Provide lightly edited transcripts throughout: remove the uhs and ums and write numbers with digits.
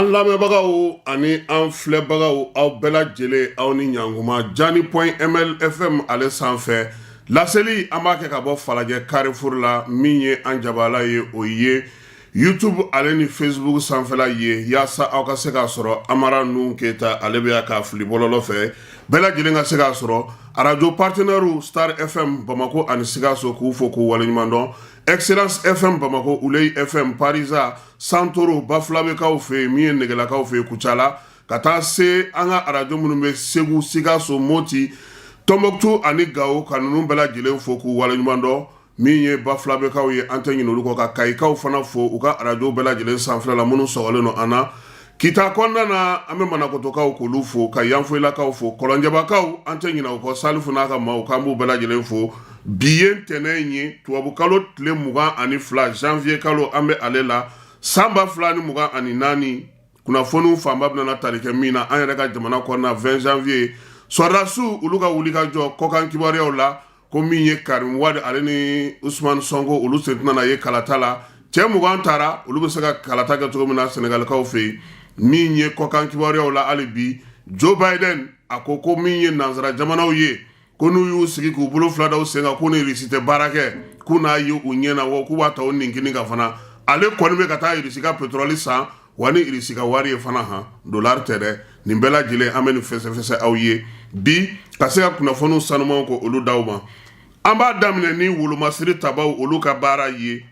An lamɛnbagaw ani an filɛbagaw, aw bɛɛ lajɛlen, aw ni ɲankuma. Jani point mlfm ale sanfɛ laseli, an b'a kɛ ka bɔ Falajɛ Carrefour la. Min ye an jabala ye, o ye YouTube ale ni Facebook sanfɛla ye, yaasa aw ka se k'a sɔrɔ. Amara Nuhu Keyita, ale bɛ yan k'a fili bɔlɔlɔ fɛ, bɛɛ lajɛlen ka se k'a sɔrɔ. Arajo partenaire Star FM Bamakɔ ani Sikaso, k'u fo k'u waleɲuman dɔn. Excellence FM Bamakɔ, Uleyi FM Parisa, Santoro, Bafulabekaw fɛ yen, min ye Negelakaw fɛ yen, Kucala, ka taa se an ka arajo minnu bɛ Segu, Sikaso, Moti, Tɔnbɔkutu ani Gawo, ka ninnu bɛɛ lajɛlen fo k'u waleɲuman dɔn. Min ye Bafulabekaw ye, an tɛ ɲinɛ olu kɔ, ka Kayikaw fana fo u ka arajo bɛɛ lajɛlen sanfɛla la, minnu sɔgɔlen don an na. Kita kɔnɔna na, an bɛ Manakotokaw k'olu fo, ka Yanfoyilakaw fo, Kɔlɔnjɛbakaw, an tɛ ɲinɛ u kɔ, Salifu n'a ka maaw, k'an b'u bɛɛ lajɛlen fo. Bi ye ntɛnɛn ye, tubabukalo tile 22, janvier kalo an bɛ ale la, san 2024. Kunnafoniw fanba bɛna tali kɛ min na, an yɛrɛ ka jamana kɔnɔna, 20 janvier, sɔrɔdasiw olu ka wulikajɔ. Kɔkan kibaruyaw la, ko min ye Karim Wade ale ni Ousmane Sonko, olu sen tɛna ye kalata la. Cɛ 20 taara, olu bɛ se ka kalata kɛ cogo min na Senegalikaw fɛ yen. Min ye kɔkan kibaruyaw la hali bi, Joe Biden a ko ko min ye nansara jamanaw ye, ko n'u y'u sigi k'u bolo fila da u sen kan, k'u ni Irisi tɛ baara kɛ, k'u n'a ye u ɲɛ na wa, k'u b'a ta u ninkini kan fana. Ale kɔni bɛ ka taa Irisi ka pétrole san wa ni Irisi ka wari ye fana, han, dollar tɛ dɛ. Nin bɛɛ lajɛlen, an bɛ nin fɛsɛfɛsɛ aw ye bi, ka se ka kunnafoniw sanumanw ko olu d'aw ma. An b'a daminɛ ni wolomasiri tabaw olu ka baara ye.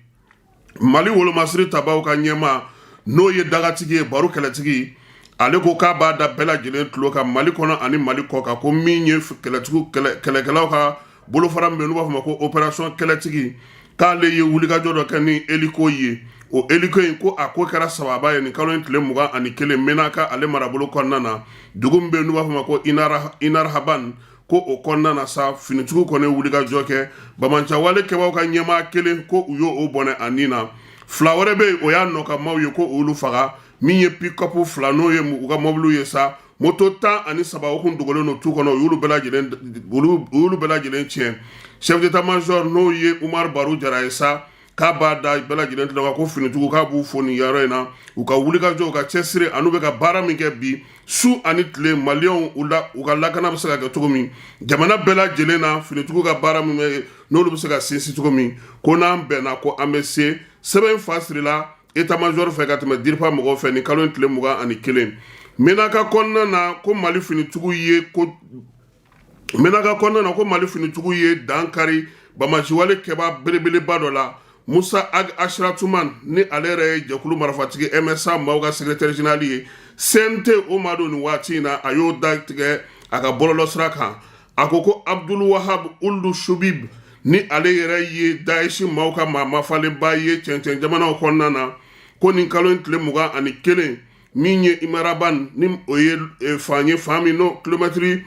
Mali wolomasiri tabaw ka ɲɛmaa, n'o ye dagatigi ye, baro kɛlɛtigi, ale ko k'a b'a da bɛɛ lajɛlen tulo kan Mali kɔnɔ ani Mali kɔ kan, ko min ye kɛlɛtigiw, kɛlɛkɛlaw ka bolofara min bɛ, n'u b'a fɔ ma ko opération kɛlɛtigi, k'ale ye wulikajɔ dɔ kɛ ni hélico ye. O hélico in, ko a ko kɛra sababa ye nin kalo in tile 21, Menaka ale marabolo kɔnɔna na, dugu min bɛ, n'u b'a fɔ ma ko Inarahaban, ko o kɔnɔna na sa, finitigiw kɔni ye wulikajɔ kɛ. Banbaanciwale kɛbaaw ka ɲɛmaa kelen, ko u y'o bɔnɛ a ni na. Fila wɛrɛ bɛ yen, o y'a nɔkanmaaw ye, ko olu faga. Min ye pick-up fila, n'o ye u ka mɔbiliw ye sa, moto 13, o kun dogolen don tu kɔnɔ, u y'olu bɛɛ lajɛlen tiɲɛ. Chef d'état-major, n'o ye Umar Baru Jara ye sa, k'a b'a da bɛɛ lajɛlen tulo kan ko finitigiw, k'a b'u fo nin yɔrɔ in na, u ka wulikajɔ, u ka cɛsiri, an'u bɛ ka baara min kɛ bi su ani tile, Maliyɛnw u ka lakana bɛ se ka kɛ cogo min jamana bɛɛ lajɛlen na, finitigiw ka baara min bɛ, n'olu bɛ se ka sinsin cogo min, ko n'an bɛnna ko an bɛ se. Sɛbɛn fa sirila état-major fɛ ka tɛmɛ DIRPA mɔgɔw fɛ nin kalo in tile 21. Menaka kɔnɔna na, ko Mali finitigiw ye ko Menaka kɔnɔna na, ko Mali finitigiw ye dan kari banbaanciwale kɛbaa belebeleba dɔ la, Musa Ag Ashratuman, ni ale yɛrɛ ye jɛkulu marifatigi MSA maaw ka secrétaire général ye. CNT o maa don nin waati in na, a y'o da tigɛ a ka bɔlɔlɔ sira kan. A ko ko Abdul Wahab Ulu Shubib, ni ale yɛrɛ ye Daesh maaw ka maa mafalenba ye cɛncɛn jamanaw kɔnɔna na, ko nin kalo in tile 21, min ye Imaraban, ni o ye fan ye, fan min n'o kilomɛtiri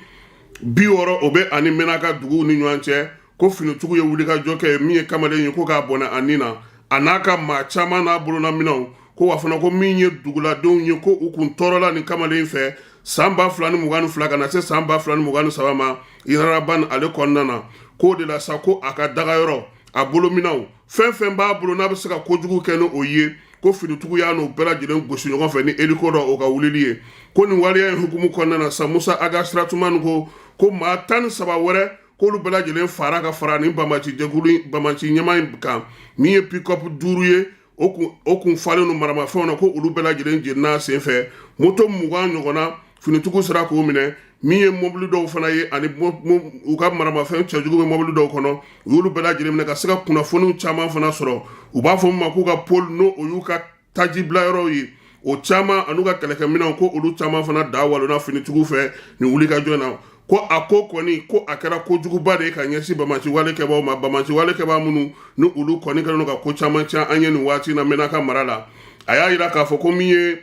60 o bɛ ani Menaka duguw ni ɲɔgɔn cɛ, ko finitigiw ye wulikajɔ kɛ. Min ye kamalen ye, ko k'a bɔnɛ a ni na, a n'a ka maa caman n'a bolonaminɛw. Ko wa fana, ko min ye duguladenw ye, ko u kun tɔɔrɔla nin kamalen fɛ san 2022 ka na se san 2023 ma Inaraban ale kɔnɔna na. K'o de la sa, ko a ka dagayɔrɔ, a bolominɛw, fɛn fɛn b'a bolo n'a bɛ se ka kojugu kɛ ni o ye, ko finitigiw y'a n'o bɛɛ lajɛlen gosi ɲɔgɔn fɛ ni hélico dɔ o ka wulili ye. Ko nin waleya in hukumu kɔnɔna na sa, Musa Ag Ashratuman ko maa 13 wɛrɛ, k'olu bɛɛ lajɛlen fara ka fara nin banbaanci jɛkulu, banbaanci ɲɛmaa in kan. Min ye pick-up duuru ye, o kun falen don maramafɛnw na, ko olu bɛɛ lajɛlen jenina sen fɛ. Moto 20 ɲɔgɔnna, finitigiw sera k'o minɛ. Min ye mobili dɔw fana ye, ani u ka maramafɛn cɛjugu bɛ mobili dɔw kɔnɔ, u y'olu bɛɛ lajɛlen minɛ, ka se ka kunnafoniw caman fana sɔrɔ. U b'a fɔ min ma k'u ka pôle, n'o o y'u ka taji bilayɔrɔw ye, o caman an'u ka kɛlɛkɛminɛnw, ko olu caman fana da walonna finitigiw fɛ nin wulikajɔ in na. Ko a ko kɔni, ko a kɛra kojuguba de ye ka ɲɛsin banbaanci wale kɛbaaw ma, banbaanci wale kɛbaa minnu ni olu kɔni kɛlen don ka ko caman tiɲɛ an ye nin waati in na Menaka mara la. A y'a jira k'a fɔ ko min ye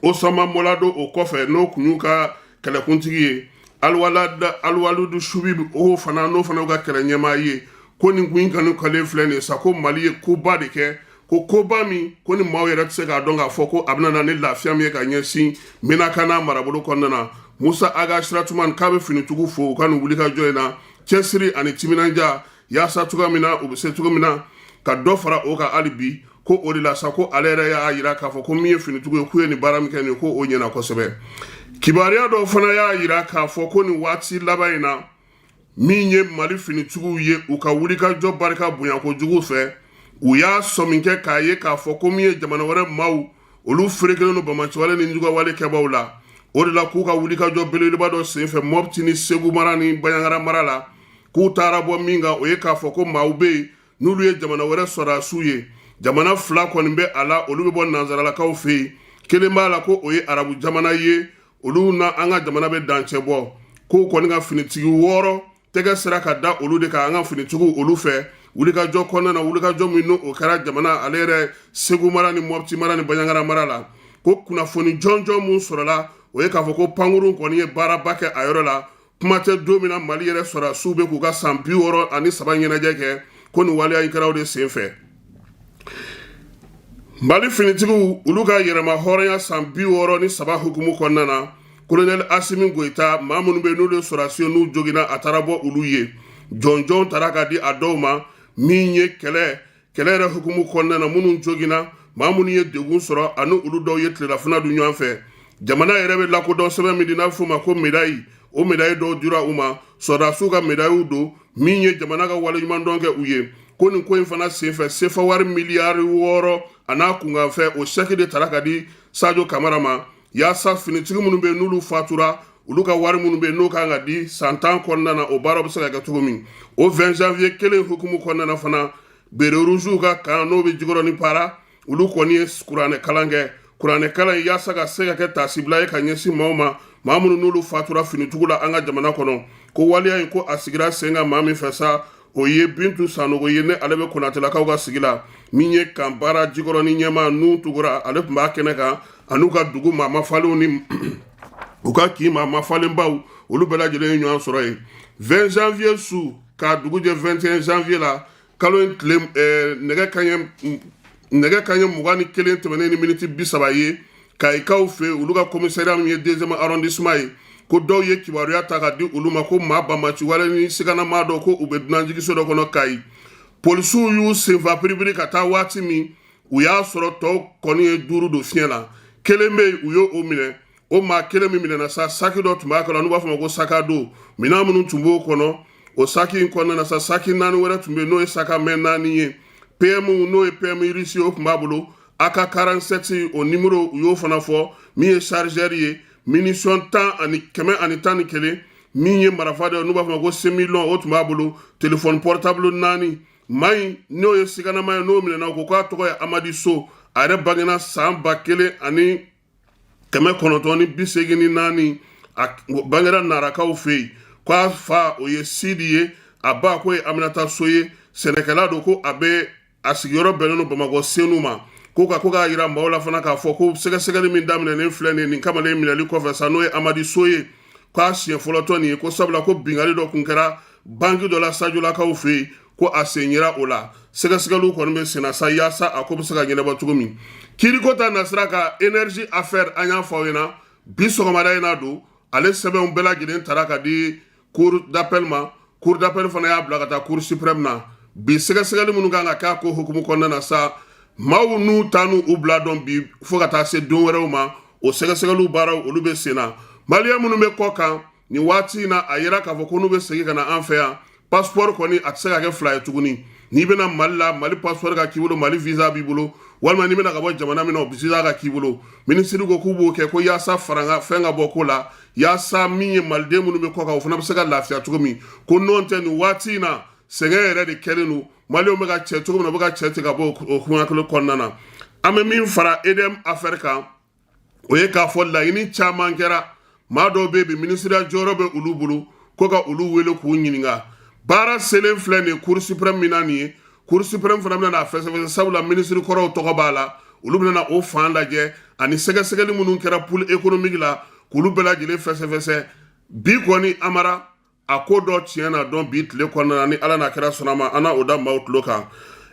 Osama Molado, o kɔfɛ n'o kun y'u ka kɛlɛkuntigi ye, Alwalud Shubib, o fana, n'o fana y'u ka kɛlɛ ɲɛmaa ye, ko nin kun kanu kalen filɛ nin ye sa, ko Mali ye koba de kɛ, ko koba min ko ni maaw yɛrɛ tɛ se k'a dɔn k'a fɔ ko a bɛna na ni lafiya min ye ka ɲɛsin Menaka n'a marabolo kɔnɔna na. Musa Ag Ashratuman k'a bɛ finitigiw fo u ka nin wulikajɔ in na, cɛsiri ani timinandiya, yaasa cogoya min na u bɛ se cogo min na ka dɔ fara o kan hali bi. Ko o de la sa, ko ale yɛrɛ y'a yira k'a fɔ ko min ye finitigiw ye, k'u ye nin baara min kɛ nin, ko o ɲɛna kosɛbɛ. Kibaruya dɔw fana y'a yira k'a fɔ ko nin waati laban in na, min ye Mali finitigiw ye, u ka wulikajɔ barika bonya kojugu fɛ, u y'a sɔmi kɛ k'a ye k'a fɔ ko min ye jamana wɛrɛ maaw, olu ferekelen don banbaanciwale ni jugawale kɛbaw la. O de la, k'u ka wulikajɔ belebeleba dɔ senfɛ Mɔpti ni Segu mara ni Banjagara mara la, k'u taara bɔ min kan, o ye k'a fɔ ko maaw bɛ yen n'olu ye jamana wɛrɛ sɔrɔdasiw ye. Jamana fila kɔni bɛ a la, olu bɛ bɔ nansaralakaw fɛ yen. Kelen b'a la, ko o ye arabu jamana ye, olu na an ka jamana bɛ dancɛ bɔ. K'u kɔni ka finitigi 6 tɛgɛ sera ka da olu de kan, an ka finitigiw olu fɛ, wulikajɔ kɔnɔna na, wulikajɔ min n'o kɛra jamana ale yɛrɛ Segu mara ni Mɔpti mara ni Banjagara mara la. Ko kunnafoni jɔnjɔn mun sɔrɔla, o ye k'a fɔ ko pankurun kɔni ye baaraba kɛ a yɔrɔ la. Kuma tɛ don min na Mali yɛrɛ sɔrɔdasiw bɛ k'u ka san 63 ɲɛnajɛ kɛ, ko nin waleya in kɛra o de senfɛ. Mali finitigiw, olu ka yɛrɛma hɔrɔnya san 63 hukumu kɔnɔna na, kolonɛli Asimi Goyita, maa minnu bɛ n'olu ye sɔrɔdasi ye, n'u joginna, a taara bɔ olu ye. Jɔnjɔn taara ka di a dɔw ma. Min ye kɛlɛ kɛlɛ yɛrɛ hukumu kɔnɔna na, minnu joginna, maa minnu ye degun sɔrɔ, ani olu dɔw ye tilelafana dun ɲɔgɔn fɛ. Jamana yɛrɛ bɛ lakodɔn sɛbɛn min di, n'a bɛ f'o ma ko médaille, o médaille dɔw dira u ma. Sɔrɔdasiw ka médaillew don, min ye jamana ka waleɲumandɔn kɛ u ye. Ko nin ko in fana senfɛ, sefa wari miliyari 6 a n'a kunkanfɛ, o sɛki de tara ka di Sadio Kamara ma, yaasa finitigi minnu bɛ yen n'olu fatura, olu ka wari minnu bɛ yen n'o kan ka di san 10 kɔnɔna na, o baara bɛ se ka kɛ cogo min. O 20 janvier kelen hukumu kɔnɔna na fana, béret rouge ka camp n'o bɛ Jikɔrɔni Para, olu kɔni ye kuranɛ kalan kɛ, kuranɛ kalan yaasa ka se ka kɛ taasibila ye ka ɲɛsin maaw ma, maa minnu n'olu fatura finitigiw la an ka jamana kɔnɔ. Ko waleya in, ko a sigira sen kan maa min fɛ sa, o ye Bintu Sanogo ye, ne ale bɛ Konatelakaw ka sigi la. Min ye camp Para Jikɔrɔni ɲɛmaa n'u tugura, ale tun b'a kɛnɛ kan, an'u ka dugu maa mafalenw ni u ka kin maa mafalenbaw, olu bɛɛ lajɛlen ye ɲɔgɔn sɔrɔ yen. 20 janvier su k'a dugu jɛ 21 janvier la, kalo in tile nɛgɛ kaɲɛ 21 tɛmɛnen ni miniti 30 ye, Kayikaw fɛ, olu ka commissariat min ye deuxième arrondissement ye, ko dɔw ye kibaruya ta ka di olu ma ko maa banbaci wale ni siganamaa dɔw, ko u bɛ dunanjigiso dɔ kɔnɔ Kayi. Polisiw y'u senfa piripiri ka taa. Waati min u y'a sɔrɔ, tɔw kɔni ye duuru don fiɲɛ la, kelen bɛ yen, u y'o minɛ. O maa kelen min minɛna sa, saki dɔ tun b'a kɔnɔ n'u b'a fɔ ma ko sac à dos. Minɛn minnu tun b'o kɔnɔ, o saki in kɔnɔna na sa, saki naani wɛrɛ tun bɛ yen, n'o ye sac à main naani ye. PM, n'o ye PM russe, o tun b'a bolo. AK 47, o numéro u y'o fana fɔ. Min ye chargeur ye, munition tan ani 111, min ye marifa dɔ n'u b'a fɔ ma ko semi-long, o tun b'a bolo, téléphone portable naani. Maa in, n'o ye siganama ye, n'o minɛna, o ko k'a tɔgɔ ye Amadi So. A yɛrɛ bangena san 1984, a bangera Narakaw fɛ yen. K'a fa, o ye Sidi ye, a ba ko ye Aminata So ye, sɛnɛkɛla don. Ko a bɛ a sigiyɔrɔ bɛnnen don Bamakɔ Senu ma. Ko k'a yira maaw la fana k'a fɔ ko sɛgɛsɛgɛli min daminɛnen filɛ nin ye, nin kamalen minɛli kɔfɛ sa, n'o ye Amadi So ye, k'a siɲɛ fɔlɔtɔ nin ye, ko sabula ko binkanni dɔ tun kɛra banki dɔ la Sajolakaw fɛ yen, ko a sen yera o la. Sɛgɛsɛgɛliw kɔni bɛ senna sa, yaasa a ko bɛ se ka ɲɛnabɔ cogo min. Kiriko ta nasira ka énergie affaire, an y'a fɔ aw ɲɛna bi sɔgɔmada in na don, ale sɛbɛnw bɛɛ lajɛlen tara ka di cour d'appel ma. Cour d'appel fana y'a bila ka taa cour suprême na bi. Sɛgɛsɛgɛli minnu kan ka kɛ a ko hukumu kɔnɔna na sa, maaw n'u ta n'u u bila dɔn bi fo ka taa se don wɛrɛw ma, o sɛgɛsɛgɛliw baaraw, olu bɛ sen na. Maliyɛn minnu bɛ kɔ kan nin waati in na, a yira k'a fɔ ko n'u bɛ segin ka na an fɛ yan, passeport kɔni a tɛ se ka kɛ fila ye tuguni. N'i bɛna Mali la, Mali passeport ka k'i bolo, Mali visa b'i bolo, walima n'i bɛna ka bɔ jamana min na, o visa ka k'i bolo. Minisiri ko k'u b'o kɛ ko yaasa faranga fɛn ka bɔ ko la, yaasa min ye maliden minnu bɛ kɔ kan, o fana bɛ se ka lafiya cogo min. Ko nɔn tɛ, nin waati in na, sɛgɛn yɛrɛ de kɛlen don. Maliyɛnw bɛ ka cɛ cogo min na, u bɛ ka cɛ tigɛ ka bɔ o kuma kelen kɔnɔna na. An bɛ min fara EDM affaire kan, o ye k'a fɔ laɲini caman kɛra. Maa dɔw bɛ yen bi, minisiriya jɔyɔrɔ bɛ olu bolo, ko ka olu wele k'u ɲininka. Baara selen filɛ nin ye cour suprême min na nin ye, cour suprême fana bɛna n'a fɛsɛfɛsɛ, sabula minisiri kɔrɔw tɔgɔ b'a la. Olu bɛna o fan lajɛ, ani sɛgɛsɛgɛli minnu kɛra pôle économique la, k'olu bɛɛ lajɛlen fɛsɛfɛsɛ. Bi kɔni, Amara, a ko dɔ tiɲɛ na dɔn bi tile kɔnɔna na, ni Ala n'a kɛra sɔnna ma, an na o da maaw tulo kan.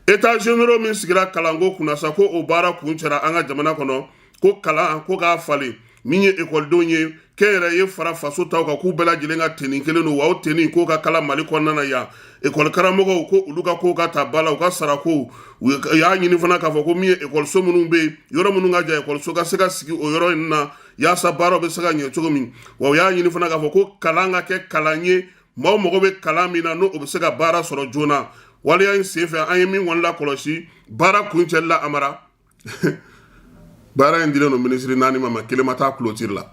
États généraux min sigira kalanko kunna sa, ko o baara kun cɛra an ka jamana kɔnɔ, ko kalan ko k'a falen. Min ye ekɔlidenw ye, kɛnyɛrɛye fara faso taw kan, k'u bɛɛ lajɛlen ka tenue kelen don, wa o tenue k'o ka kala Mali kɔnɔna na yan. Ekɔli karamɔgɔw, ko olu ka kow ka ta ba la, u ka sarako. U y'a ɲini fana k'a fɔ ko min ye ekɔliso minnu bɛ yen, yɔrɔ minnu ka jan, ekɔliso ka se ka sigi o yɔrɔ in na yaasa baaraw bɛ se ka ɲɛ cogo min. Wa u y'a ɲini fana k'a fɔ ko kalan ka kɛ kalan ye, maaw mago bɛ kalan min na, n'o bɛ se ka baara sɔrɔ joona. Waleya in senfɛ, an ye min kɔni lakɔlɔsi baara kuncɛli la, Amara, baara in dilen don minisiri naani ma, kelen ma taa clôture la,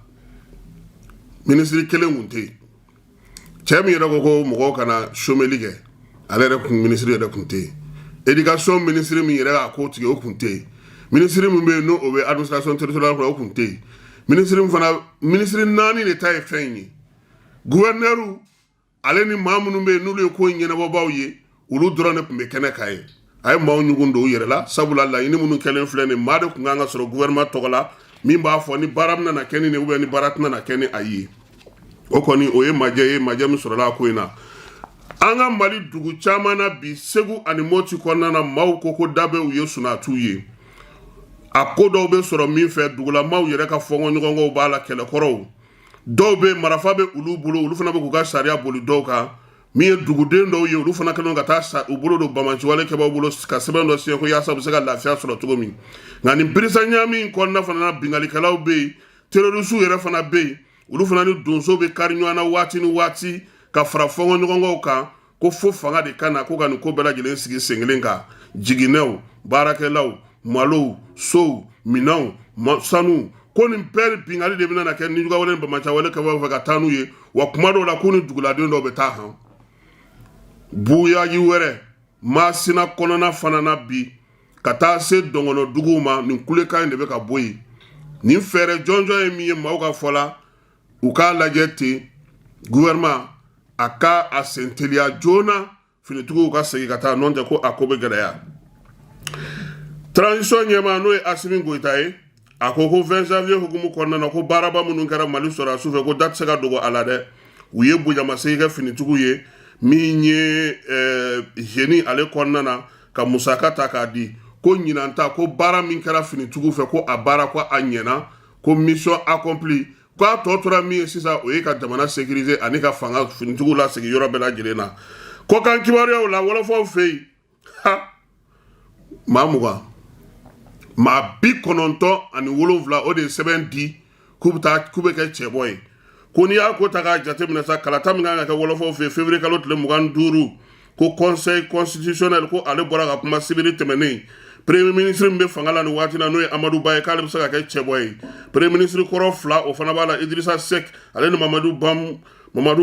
minisiri kelen kun tɛ yen. Cɛ min yɛrɛ ko ko mɔgɔw kana chômeli kɛ, ale yɛrɛ kun minisiri yɛrɛ kun tɛ yen. Éducation minisiri min yɛrɛ y'a ko tigɛ, o kun tɛ yen. Minisiri min bɛ yen, n'o o bɛ administration territoriale kɔnɔ, o kun tɛ yen. Minisiri min fana, minisiri naani de ta ye fɛn in ye. Gouverneur ale ni maa minnu bɛ yen, n'olu ye ko in ɲɛnabɔbaw ye, olu dɔrɔn de tun bɛ kɛnɛ kan ye. A ye maaw ɲugun don u yɛrɛ la, sabula laɲini minnu kɛlen filɛ nin, maa de tun kan ka sɔrɔ gouvernement tɔgɔ la min b'a fɔ ni baara bɛna na kɛ ni nin ou bien ni baara tɛna na kɛ ni a ye. O kɔni, o ye majɛ ye, majɛ min sɔrɔla a ko in na. An ka Mali dugu caman na bi, Segu ani Moti kɔnɔna na, maaw ko ko da bɛ u ye, sunatu ye. A ko dɔw bɛ sɔrɔ min fɛ, dugulamaw yɛrɛ ka fɔnkɔɲɔgɔnkɔw b'a la, kɛlɛkɔrɔw dɔw bɛ, marifa bɛ olu bolo, olu fana bɛ k'u ka sariya boli dɔw kan. Min ye duguden dɔw ye, olu fana kɛlen ka taa u bolo don banbaanciwale kɛbaaw bolo ka sɛbɛn dɔ signé ko yaasa u bɛ se ka lafiya sɔrɔ cogo min. Nka nin birisa ɲaami kɔnɔna fana na, binkalikɛlaw bɛ yen, terroristew yɛrɛ fana bɛ yen, olu fana ni donso bɛ kari ɲɔgɔn na waati ni waati ka fara fɔnkɔɲɔgɔnkɔw kan, ko fo fanga de ka na ko ka nin ko bɛɛ lajɛlen sigi sen kelen kan. Jiginɛw, baarakɛlaw, malow, sow, minɛnw, sanu, ko nin bɛɛ bingali de bɛna kɛ nijugawale ni banbaanciwale kɛbaaw fɛ ka taa n'u ye. Wa kuma dɔw la, k'u ni duguladen dɔw bɛ taa han buyaji wɛrɛ Masina kɔnɔna fana na bi, ka taa se dɔngɔnɔ duguw ma. Nin kulekan in de bɛ ka bɔ yen. Nin fɛɛrɛ jɔnjɔn ye min ye, maaw ka fɔ la, u k'a lajɛ ten, gouvernement a ka a sen teliya joona, finitigiw ka segin ka taa, n'o tɛ ko a ko bɛ gɛlɛya. Transition ɲɛmaa, n'o ye Asimi Goyita ye, a ko ko 20 janvier hukumu kɔnɔna na, ko baaraba minnu kɛra Mali sɔrɔdasiw fɛ, ko da tɛ se ka dogo a la dɛ. U ye bonyamasegin kɛ finitigiw ye min ye génie ale kɔnɔna na, ka musaka ta k'a di, ko ɲinan ta, ko baara min kɛra finitigiw fɛ, ko a baara, ko a ɲɛna, ko mission accomplie. Ko a tɔ tora min ye sisan, o ye ka jamana sécuriser ani ka fanga finitigiw lasegin yɔrɔ bɛɛ lajɛlen na. Kɔkan kibaruyaw la, wɔlɔfɔw fɛ yen, ha, maa 20, maa 97, o de ye sɛbɛn di k'u bɛ taa, k'u bɛ kɛ cɛbɔ ye. Ko n'i y'a ko ta k'a jateminɛ sa, kalata min kan ka kɛ wɔlɔfɔw fɛ yen février kalo tile 25, ko Conseil constitutionnel, ko ale bɔra ka kuma sibiri tɛmɛnen. Premier ministre min bɛ fanga la nin waati la, n'o ye Amadu Ba ye, k'ale bɛ se ka kɛ cɛbɔ ye. Premier ministre kɔrɔ fila, o fana b'a la, Idrissa Seck ale ni Mamadu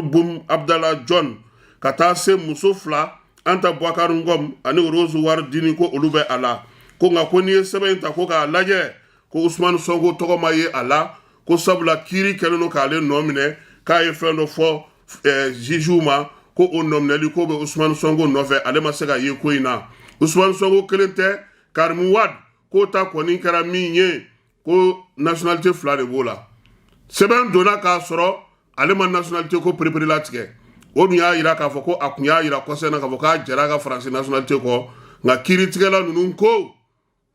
Boun Abdallah Dionne, ka taa se muso fila, Anta Babacar Ngom ani Rose Wardini, ko olu bɛ a la. Ko nka ko n'i ye sɛbɛn in ta ko k'a lajɛ, ko Ousmane Sonko tɔgɔ ma ye a la, ko sabula kiiri kɛlen don k'ale nɔ minɛ, k'a ye fɛn dɔ fɔ jugew ma, ko o nɔminɛli ko bɛ Ousmane Sonko nɔfɛ, ale ma se ka ye ko in na. Ousmane Sonko kelen tɛ, Karim Wade k'o ta kɔni kɛra min ye, ko nationalité fila de b'o la. Sɛbɛn donna k'a sɔrɔ ale ma nationalité ko perepere latigɛ. O dun y'a yira k'a fɔ ko a kun y'a yira kɔsɛ na k'a fɔ k'a jɛra a ka Faransi nationalité kɔ. Nka kiiritigɛla ninnu ko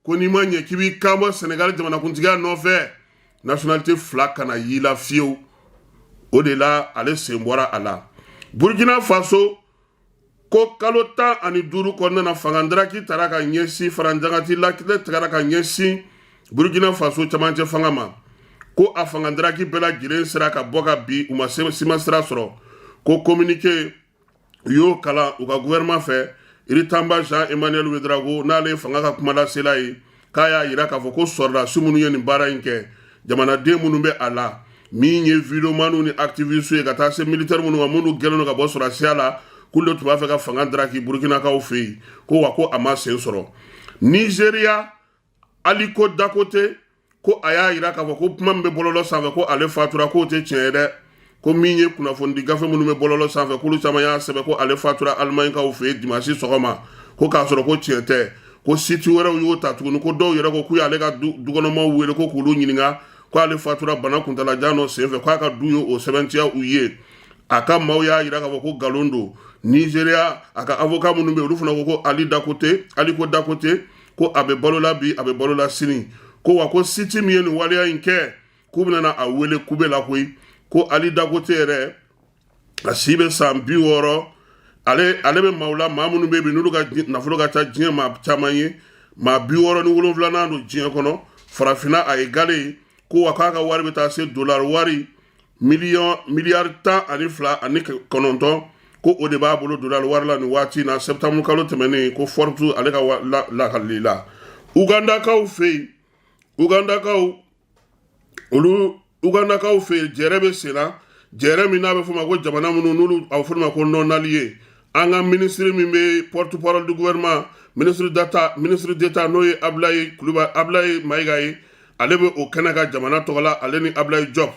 ko n'i ma ɲɛ k'i b'i kan bɔ Senegal jamanakuntigiya nɔfɛ, nationalité fila kana y'i la fiyewu. O de la ale sen bɔra a la. Burkina Faso, ko kalo 15 kɔnɔna na, fanga daraki taara ka ɲɛsin, faranjangati latigɛ tigɛra ka ɲɛsin Burkina Faso camancɛ fanga ma, ko a fanga daraki bɛɛ lajɛlen sera ka bɔ ka bi, u ma sima sira sɔrɔ. Ko communiqué, u y'o kalan u ka gouvernement fɛ. Iritamba Jean Emmanuel Ouédraogo, n'ale ye fanga ka kumalasela ye, k'a y'a yira k'a fɔ ko sɔrɔdasi minnu ye nin baara in kɛ, jamanaden minnu bɛ a la, min ye videomaniw ni activistes ye, ka taa se militaire minnu ma, minnu gɛnnen don ka bɔ sɔrɔdasiya la, k'olu de tun b'a fɛ ka fanga daraki Burukinakaw fɛ yen, ko wa ko a ma sen sɔrɔ. Nizeriya, Aliko Dangote, ko a y'a yira k'a fɔ ko kuma min bɛ bɔlɔlɔ sanfɛ ko ale fatura, k'o tɛ tiɲɛ ye dɛ. Ko min ye kunnafonidi gafe minnu bɛ bɔlɔlɔ sanfɛ, k'olu caman y'a sɛbɛn ko ale fatura Alimaɲikaw fɛ yen dimansi sɔgɔma, ko k'a sɔrɔ ko tiɲɛ tɛ. Ko site wɛrɛw y'o ta tuguni, ko dɔw yɛrɛ ko k'u y'ale ka dukɔnɔmaw wele ko k'olu ɲininka ko ale fatura bana kuntalajan dɔ senfɛ, k'a ka du ye o sɛbɛntiya u ye. A ka maaw y'a yira k'a fɔ ko nkalon don. Nizeriya, a ka avocat minnu bɛ yen, olu fana ko ko Ali Dangote, Aliko Dangote, ko a bɛ balo la bi, a bɛ balo la sini. Ko wa ko site min ye nin waleya in kɛ, k'u bɛna a wele kube la koyi. Ko Ali Dangote yɛrɛ, a si bɛ san 60, ale bɛ maaw la, maa minnu bɛ yen n'olu ka nafolo ka ca diɲɛ maa caman ye, maa 67nan don diɲɛ kɔnɔ. Farafinna, a ye gale ye. Ko wa k'a ka wari bɛ taa se dolari wari miliyɔn miliyari 12.9, ko o de b'a bolo dolari wari la nin waati in na, septembre kalo tɛmɛnen, ko Forbes ale ka lakalili la. Ugandakaw fɛ yen, Ugandakaw olu, Ugandakaw fɛ yen, jɛrɛ bɛ sen na, jɛrɛ min n'a bɛ f'o ma ko jamana minnu n'olu a bɛ f'o ma ko non aligné. An ka minisiri min bɛ porte parole du gouvernement, ministre d'État, n'o ye Abulayi Kulubali, Abulayi Mayiga ye, ale bɛ o kɛnɛ ka jamana tɔgɔ la, ale ni Abulayi Jɔp,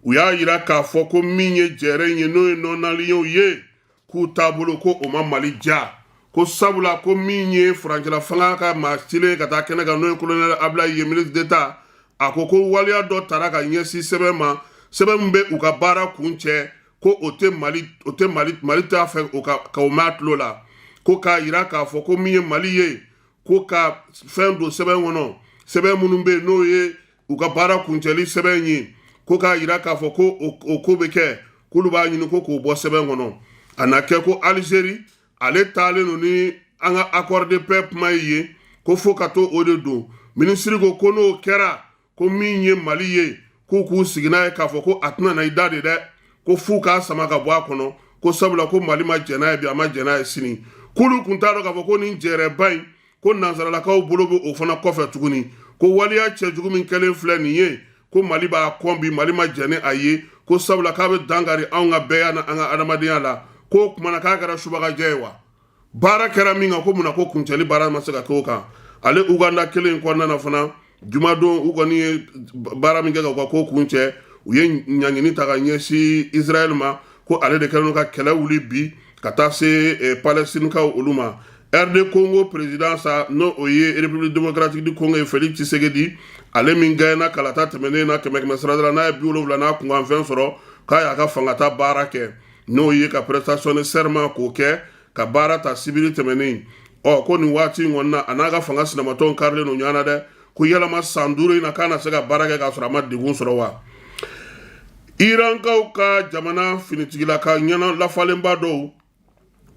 u y'a yira k'a fɔ ko min ye jɛrɛ in ye, n'o ye non alignéw ye, k'u taabolo ko o ma Mali diya, ko sabula ko min ye furancɛla fanga ka maa cilen ka taa kɛnɛ kan, n'o ye colonel Abulayi ye, ministre d'État, a ko ko waleya dɔ tara ka ɲɛsin sɛbɛn ma, sɛbɛn min bɛ u ka baara kun cɛ, ko o tɛ Mali, o tɛ Mali, Mali t'a fɛ o ka k'o mɛn a tulo la. Ko k'a yira k'a fɔ ko min ye Mali ye, ko ka fɛn don sɛbɛn kɔnɔ, sɛbɛn minnu bɛ yen n'o ye u ka baara kuncɛli sɛbɛn ye, ko k'a yira k'a fɔ ko o ko bɛ kɛ, k'olu b'a ɲini ko k'o bɔ sɛbɛn kɔnɔ. A na kɛ ko Alizeri ale taalen don ni an ka accord de paix kuma ye, ko fo ka to o de don. Minisiri ko ko n'o kɛra, ko min ye Mali ye, k'u k'u sigi n'a ye k'a fɔ ko a tɛna na i da de dɛ, ko f'u k'a sama ka bɔ a kɔnɔ, ko sabula ko Mali ma jɛn n'a ye bi, a ma jɛn n'a ye sini. K'olu kun t'a dɔn k'a fɔ ko nin jɛrɛba in, ko nansaralakaw bolo bɛ o fana kɔfɛ tuguni, ko waleya cɛjugu min kɛlen filɛ nin ye, ko Mali b'a kɔn bi, Mali ma jɛn ni a ye, ko sabula k'a bɛ dankari anw ka bɛɛya na an ka adamadenya la. Ko o kumana k'a kɛra subagajɛ ye wa? Baara kɛra min kan, ko munna ko kuncɛli baara ma se ka kɛ o kan? Ale Uganda kelen in kɔnɔna na fana, jumadon, u kɔni ye baara min kɛ ka u ka ko kuncɛ, u ye ɲangini ta ka ɲɛsin Israɛl ma, ko ale de kɛlen don ka kɛlɛ wuli bi ka taa se Palestinikaw olu ma. RD Congo président sa, n'o o ye République démocratique du Congo ye, Félix Tshisekedi, ale min gagné kalata tɛmɛnen na kɛmɛ kɛmɛ sara la, n'a ye 70 n'a kunkanfɛn sɔrɔ, k'a y'a ka fangata baara kɛ, n'o ye ka prestation de serment k'o kɛ ka baara ta sibiri tɛmɛnen. Ɔ ko nin waati in kɔni na, a n'a ka fanga sinamatɔnw karilen don ɲɔgɔn na dɛ, ko yalama san 5 in na, k'a na se ka baara kɛ k'a sɔrɔ a ma degun sɔrɔ wa? Irankaw ka jamana finitigilaka ɲɛna lafalenba dɔw,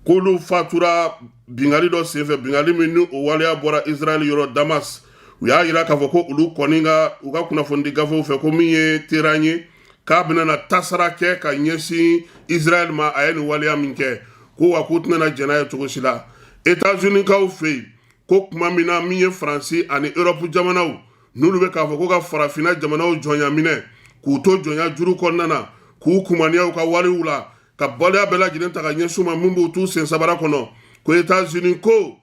k'olu fatura bingali dɔ senfɛ, bingali min ni o waleya bɔra Israɛl yɔrɔ Damas. U y'a yira k'a fɔ ko olu kɔni ka u ka kunnafonidi gafew fɛ, ko min ye Teheran ye, k'a bɛna na tasara kɛ ka ɲɛsin Israɛl ma, a ye nin waleya min kɛ, ko wa k'u tɛna jɛn n'a ye cogo si la. États-Unis kaw fɛ yen, ko tuma min na min ye Faransi ani Europe jamanaw, n'olu bɛ k'a fɔ ko ka farafinna jamanaw jɔnya minɛ, k'u to jɔnya juru kɔnɔna na, k'u kumaniya u ka wariw la, ka baliya bɛɛ lajɛlen ta ka ɲɛsin u ma, mun b'u t'u sen sabara kɔnɔ, ko États-Unis ko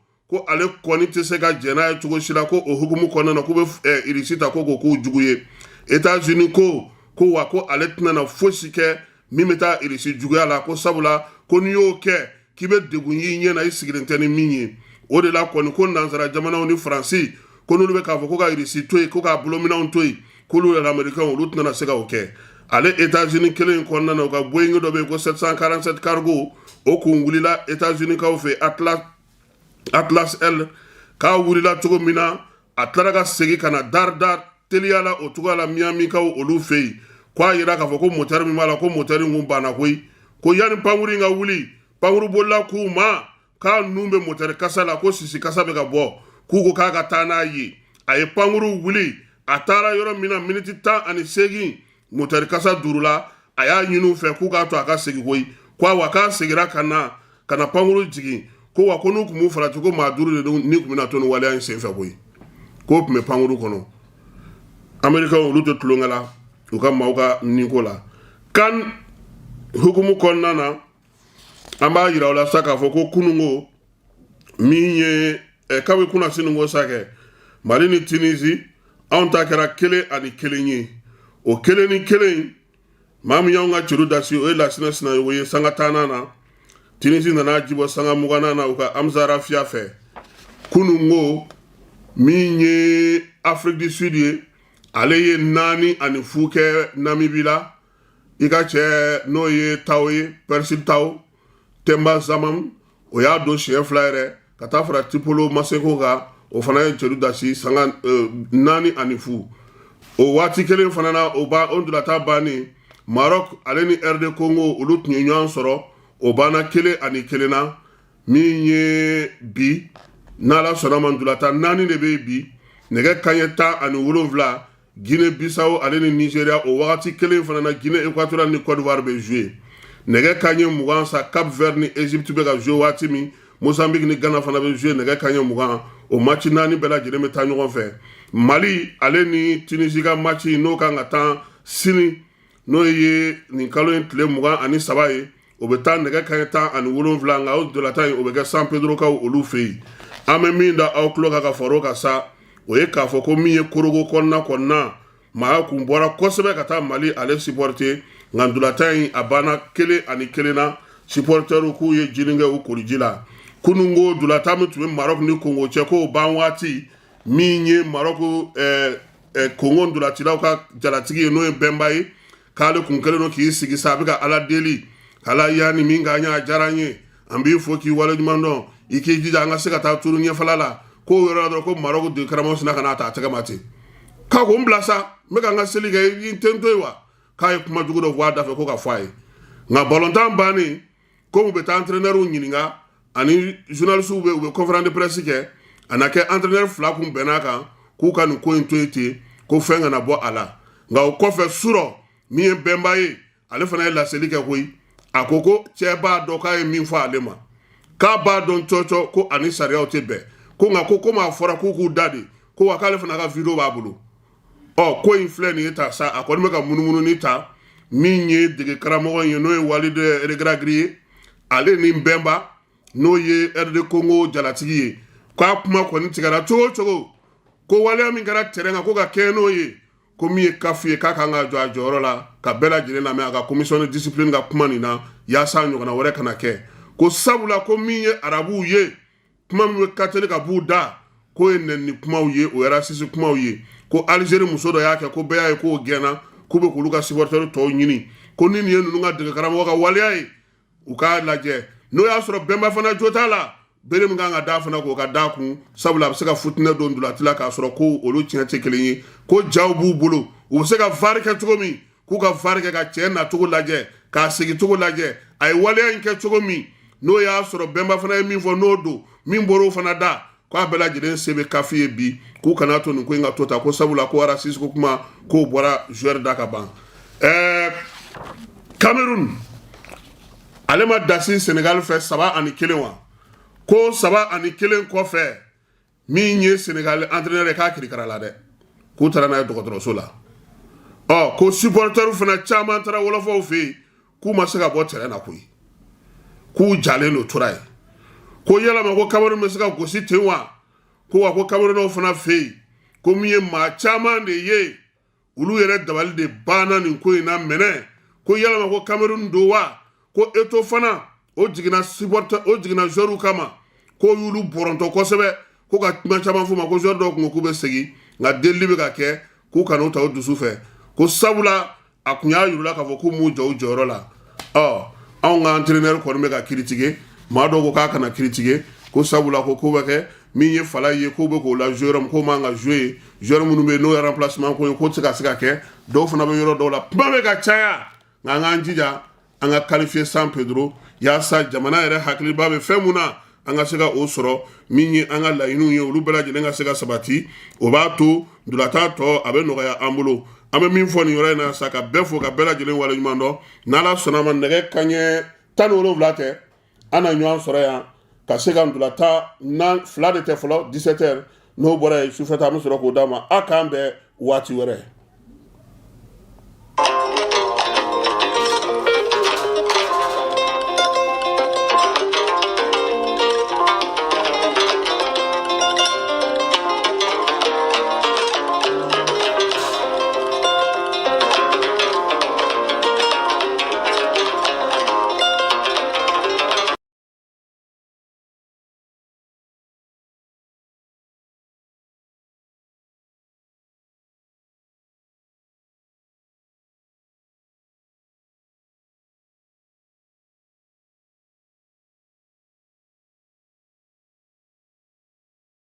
ale kɔni tɛ se ka jɛn n'a ye cogo si la, ko o hukumu kɔnɔna na, k'u bɛ Irisi ta ko k'o k'u jugu ye. États-Unis ko wa ko ale tɛna na fosi kɛ min bɛ taa Irisi juguya la, ko sabula ko n'i y'o kɛ, k'i bɛ degun y'i ɲɛ na i sigilen tɛ ni min ye. O de la kɔni, ko nansara jamanaw ni Faransi, ko n'olu bɛ k'a fɔ ko ka Irisi to yen, ko k'a bolominɛnw to yen, k'olu yɛrɛ Américains, olu tɛna se ka o kɛ. Ale États-Unis kelen in kɔnɔna na, u ka Boeing dɔ bɛ yen ko 747 cargo, o kun wulila États-Unis kaw fɛ, Atlas L, k'a wulila cogo min na, a tilara ka segin ka na dar dar teliya la o cogoya la Miami kaw olu fɛ yen. Ko a yira k'a fɔ ko moteur min b'a la, ko moteur in kun banna koyi, ko yanni pankuru in ka wuli, pankuru bolila k'u ma k'a nun bɛ moteur kasa la, ko sisi kasa bɛ ka bɔ, k'u ko k'a ka taa n'a ye. A ye pankuru wuli, a taara yɔrɔ min na, miniti 18, moteur kasa duuru la. A y'a ɲini u fɛ k'u k'a to a ka segin koyi. Ko awa, k'a seginna ka na pankuru jigin, ko wa ko n'u tun b'u farati, ko maa duuru de ni tun bɛna to nin waleya in senfɛ koyi, k'o tun bɛ pankuru kɔnɔ. Américains, olu tɛ tulonkɛ la u ka maaw ka niko la. Kan hukumu kɔnɔna na, an b'a yira u la sa k'a fɔ ko kununko min ye kabi kunasini ko sa kɛ, Mali ni Tunisie, anw ta kɛra 1-1 ye. O 1-1, maa min y'anw ka celu dasi, o ye Lasinɛ Sinayogo ye sanga tannan na. Tunisie nana jibɔ sanga mugannan na u ka Hamza Rafia fɛ. Kununko min ye Afrique du Sud ye, ale ye 4-0 kɛ Namibie la. I ka cɛ n'o ye Tao ye, Percy Tau, Temba Zamam, o y'a don siɲɛ fila yɛrɛ ka taa fara Tipolo Maseko kan, o fana ye celu dasi sanga 4-0. O waati kelen fana na, o ba o ntolatan bannen, Maroc ale ni RD Congo, olu tun ye ɲɔgɔn sɔrɔ, o banna 1-1 na. Min ye bi, n'Ala sɔnna ma, ntolatan naani de bɛ yen bi. Nɛgɛ kanɲɛ 17, Guinée Bissau ale ni Nigeria. O wagati kelen fana na, Guinée Équatoriale ni Côte d'Ivoire bɛ jouer. Nɛgɛ kanɲɛ 20 sa, Cap Vert ni Égypte bɛ ka jouer. Waati min Mozambique ni Ghana fana bɛ jouer nɛgɛ kanɲɛ 20. O match naani bɛɛ lajɛlen bɛ taa ɲɔgɔn fɛ. Mali ale ni Tunisie ka match, n'o kan ka taa sini, n'o ye nin kalo in tile 23 ye, o bɛ taa nɛgɛ kanɲɛ 17. Nka o ntolatan in, o bɛ kɛ San Pedrokaw olu fɛ yen. An bɛ min da aw tulo kan ka fara o kan sa, o ye k'a fɔ ko min ye Korogo kɔnɔna, maa kun bɔra kosɛbɛ ka taa Mali ale supporter. Nka ntolatan in, a banna 1-1 na. Supporterw k'u ye jinin kɛ u koliji la. Kununko ntolatan min tun bɛ Maroc ni Congo cɛ, k'o ban waati, min ye Maroc Congo ntolacilaw ka jalatigi ye, n'o ye Bɛnba ye, k'ale kun kɛlen don k'i sigi sa, a bɛ ka Ala deli: Ala yanni min k'an ye, a diyara an ye, an b'i fo k'i waleɲuman dɔn, i k'i jija an ka se ka taa turu ɲɛfɛla la. K'o yɔrɔ la dɔrɔn, ko Maroc dege karamɔgɔ sinna ka n'a ta a tɛgɛ ma ten, k'a ko: "N bila sa, n bɛ ka n ka seli kɛ, i tɛ n to yen wa?" K'a ye kuma jugu dɔ fɔ a da fɛ ko ka fɔ a ye. Nka balontan bannen, ko u bɛ taa entraîneur ɲininka ani journalistes bɛ, u bɛ conférence de presse kɛ. A na kɛ entraîneur fila kun bɛn'a kan k'u ka nin ko in to yen ten, ko fɛn kana bɔ a la. Nka o kɔfɛ surɔ, min ye Bɛnba ye, ale fana ye laseli kɛ koyi. A ko ko cɛ b'a dɔn k'a ye min fɔ ale ma, k'a b'a dɔn cɔcɔ ko ani sariyaw tɛ bɛn ko, nka ko komi a fɔra k'u k'u da de, ko wa k'ale fana ka vidéo b'a bolo. Ɔ, ko in filɛ nin ye ta sa, a kɔni bɛ ka munumunu ta. Min ye dege karamɔgɔ ye, n'o ye Walid Regragui ye, ale ni Bɛnba, n'o ye RD Congo jalatigi ye, k'a kuma kɔni tigɛra cogo o cogo, ko waleya min kɛra terrain kan, ko ka kɛ n'o ye, ko min ye CAF ye, k'a kan ka jɔ a jɔyɔrɔ la ka bɛɛ lajɛlen lamɛn a ka commission de discipline ka kuma nin na, yaasa ɲɔgɔnna wɛrɛ kana kɛ. Ko sabula ko min ye arabuw ye, kuma min bɛ ka teli ka b'u da, k'o ye nɛni kumaw ye, o ye racisme kumaw ye. Ko Algérie muso dɔ y'a kɛ, ko bɛɛ y'a ye k'o gɛnna, k'u bɛ k'olu ka supporter tɔw ɲini. Ko ni nin ye ninnu ka dege karamɔgɔ ka waleya ye, u k'a lajɛ, n'o y'a sɔrɔ Bɛnba fana jo t'a la, bere min kan ka da fana, k'o ka da kun, sabula a bɛ se ka futinɛ don ntolati la k'a sɔrɔ ko olu tiɲɛ tɛ kelen ye. Ko jaw b'u bolo, u bɛ se ka VAR kɛ cogo min, k'u ka VAR kɛ ka cɛ nacogo lajɛ, k'a segin cogo lajɛ, a ye waleya in kɛ cogo min, n'o y'a sɔrɔ Bɛnba fana ye min fɔ, n'o don min bɔr'o fana da, k'a bɛɛ lajɛlen se bɛ CAF ye bi, k'u kana to nin ko in ka to ta. Ko sabula ko racisme ko kuma, k'o bɔra joueur da ka ban. Cameroun ale ma dasi Sénégal fɛ 3-1 wa? Ko 3-1 kɔfɛ, min ye Sénégal entraîneur ye, k'a kirikara la dɛ, k'u taara n'a ye dɔgɔtɔrɔso la. Ɔ, ko supporter fana caman taara wɔlɔfɔw fɛ yen, k'u ma se ka bɔ terrain na koyi, k'u jalen don tora yen. Ko yalama ko Cameroun bɛ se ka gosi ten wa? Ko wa ko Camerounɛw fana fɛ yen, ko min ye maa caman de ye, olu yɛrɛ dabali de banna nin ko in na mɛnɛ. Ko yalama ko Cameroun don wa? Ko Eto'o fana, o jiginna supporter, o jiginna joueur kama, k'o y'olu bɔrɔntɔ kosɛbɛ, ko ka kuma caman f'u ma. Ko joueur dɔw kun ko k'u bɛ segin, nka delili bɛ ka kɛ k'u kan'u ta u dusu fɛ, ko sabula a kun y'a yir'u la k'a fɔ k'u m'u jɔ u jɔyɔrɔ la. Ɔ, anw ka entraîneur kɔni bɛ ka critiquer. Maa dɔw ko k'a kana critiquer, ko sabula ko ko bɛ kɛ min ye fala ye, k'u bɛ k'o la jouer yɔrɔ min, k'o man ka jouer yen. Joueur minnu bɛ yen, n'o ye remplacement ko ye, k'o tɛ se ka kɛ. Dɔw fana bɛ yɔrɔ dɔw la, kuma bɛ ka caya. Nka an k'an jija an ka qualifier San Pedro, yaasa jamana yɛrɛ hakiliba bɛ fɛn mun na, an ka se ka o sɔrɔ. Min ye an ka laɲiniw ye, olu bɛɛ lajɛlen ka se ka sabati, o b'a to ntolatan tɔ a bɛ nɔgɔya an bolo. An bɛ min fɔ nin yɔrɔ in na sa, ka bɛɛ fo, ka bɛɛ lajɛlen waleɲuman dɔn. N'Ala sɔnna ma, nɛgɛ kanɲɛ 17 tɛ, an na ɲɔgɔn sɔrɔ yan ka se ka ntolatan na fila de tɛ fɔlɔ, 17 heures. N'o bɔra yen, sufɛ ta, an bɛ sɔrɔ k'o d'a ma. A k'an bɛn waati wɛrɛ.